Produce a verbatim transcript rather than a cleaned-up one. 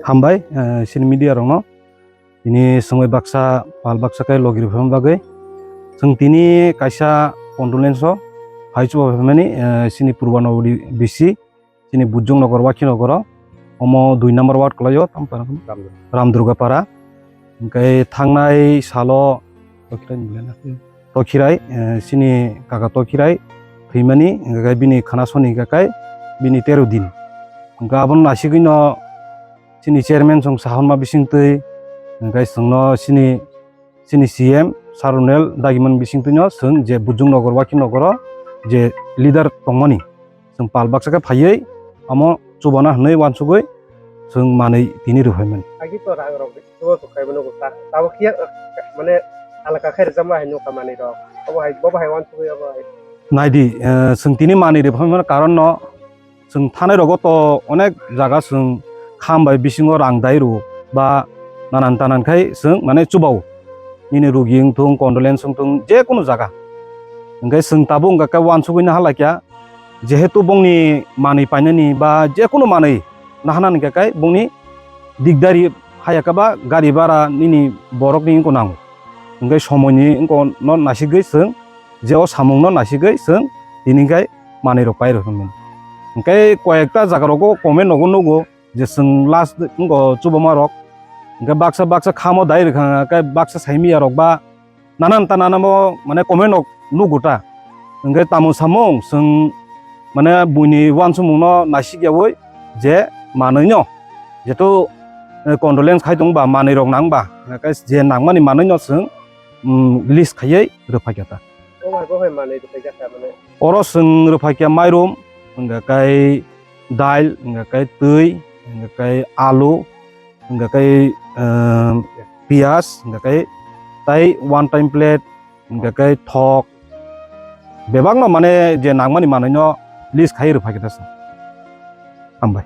Hambai, eh, chini media rokno. Tini swngwi baksa, pal baksa khe logi rwphani bagwi. Chwng tini kaisa condolence o hai chuba phaimani, eh, chini Purba Nogori B C, chini Bujung Nogor, Wakhi Nogoro. Omo dui number ward kwlaio, tamo para Ram Durga. Ram Durga para. Hwnkhe thangnai salo Tokhirai ni bwlai na? Tokhirai, eh, chini kaka Tokhirai thwimani, hwnkhe bini khana soni hwnkhe bini tero din. Hwnkhe abono nasigwino chini chairman chwng sahorma bisingtwi, hwnkhe chwngno chini, chini C M Sir Ronel dagimani bisingtwino chwng je Bujung Nogor, Wakhi Nogoro je leader tongmani, chwng pal baksa khe phaiwi omo chubana hwnwi uansugwi chwng manwi tini rwphaimani. Agi to rang rok chuba to khaimano ta, tabo khiya, mane, alaka khe rwjakma hai nukha manwi rok. Obo hai, bobo hai uansugwi obo hai. Naidi, eh, chwng tini manwi rwphaimani karon no, chwng thanai rogo to onek jaga chwng kham bai bisingo rang dai rwo ba nanan tanan khai chwng mane chubao. Nini rugi wngthung, condolence wngthung, je kunu jaga. Hwnkhe chwng tabuk hwnkha khe uansugwi naha laikha, jehetu bongni manwi painani ba je kunu manwi nahanani hwnkha khe bongni dikdari haya khe ba gari bara nini borokni wngkha nango. Hwnkhe somoini wngkha no nasigwi chwng je o samungno nasigwi chwng tini hwnkhe manwi rok pai rw hwnmani. Hwnkhe koyekta jaga rogo comment nogo nugo je chwng last wngkha chubama rok. Hwnkhe baksa baksa khamo dai rwkha khe baksa saimiya rok ba nanan ta nanamo mane comment rok nugo ta. Hwnkhe tamo samung chwng mane buini uansukmungno nasikyaui je manwino jeto, eh, condolence khai tongba manwi rok nangba, hwnkhe je nangmani manwino chwng, mm, list khaiwi rwphaikha ta. Bo hai, bo hai manwi rwphaikha ta mane? Oro chwng rwphaikha mairum, hwnkhe kai dail, hwnkhe kai twi, hwnkhe kai alu, hwnkhe kai, eh, piyaj, hwnkhe kai tai one time plate, hwnkhe kai thok. Bebakno mane je nangmani manwino list khai rwphaikha ta chwng. Hambai.